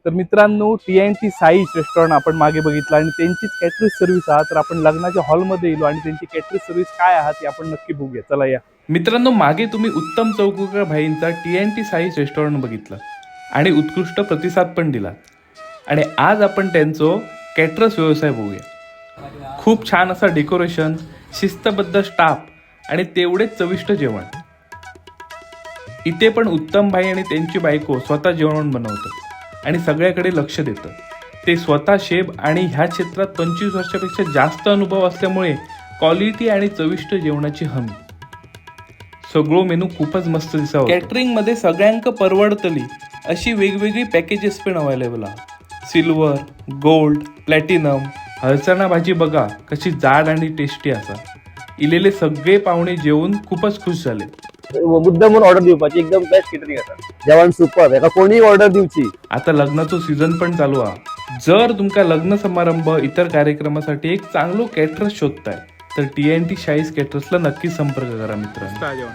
तर मित्रांनो, T and T size restaurant आपण मागे बघितलं आणि त्यांचीच कॅटरिंग सर्व्हिस आहात. तर आपण लग्नाच्या हॉलमध्ये येलो आणि त्यांची कॅटरिंग सर्व्हिस काय आहात ती आपण नक्की बघूया. चला या. मित्रांनो, मागे तुम्ही उत्तम चौगुलकर भाईंचा T and T size restaurant बघितलं आणि उत्कृष्ट प्रतिसाद पण दिला आणि आज आपण त्यांचो कॅटरस व्यवसाय बघूया. खूप छान असा डेकोरेशन, शिस्तबद्ध स्टाफ आणि तेवढेच चविष्ट जेवण. इथे पण उत्तम भाई आणि त्यांची बायको स्वतः जेवण बनवतात आणि सगळ्याकडे लक्ष देतं. ते स्वतः शेफ आणि ह्या क्षेत्रात 25 वर्षापेक्षा जास्त अनुभव असल्यामुळे क्वालिटी आणि चविष्ट जेवणाची हमी. सगळं मेनू खूपच मस्त दिसावं. कॅटरिंग मध्ये सगळ्यांक परवडतली अशी वेगवेगळी पॅकेजेस पण अवेलेबल आहे, सिल्वर, गोल्ड, प्लॅटिनम. हळसणा भाजी बघा कशी जाड आणि टेस्टी असा. इलेले सगळे पाहुणे जेवून खूपच खुश झाले. मुद्दाम म्हणून ऑर्डर दिवपाची, एकदम बेस्ट केटरिंग आसा. जेवण सुपर. हेका कोणीय ऑर्डर दिवची. आता लग्नाचो सीझन पण चालू हा. जर तुमका लग्न समारंभ, इतर कार्यक्रमासाठी एक चांगलो कॅटरस शोधताय तर टी अँड टी शाहीस कॅटरसला नक्की संपर्क करा मित्रांनो. जेवण.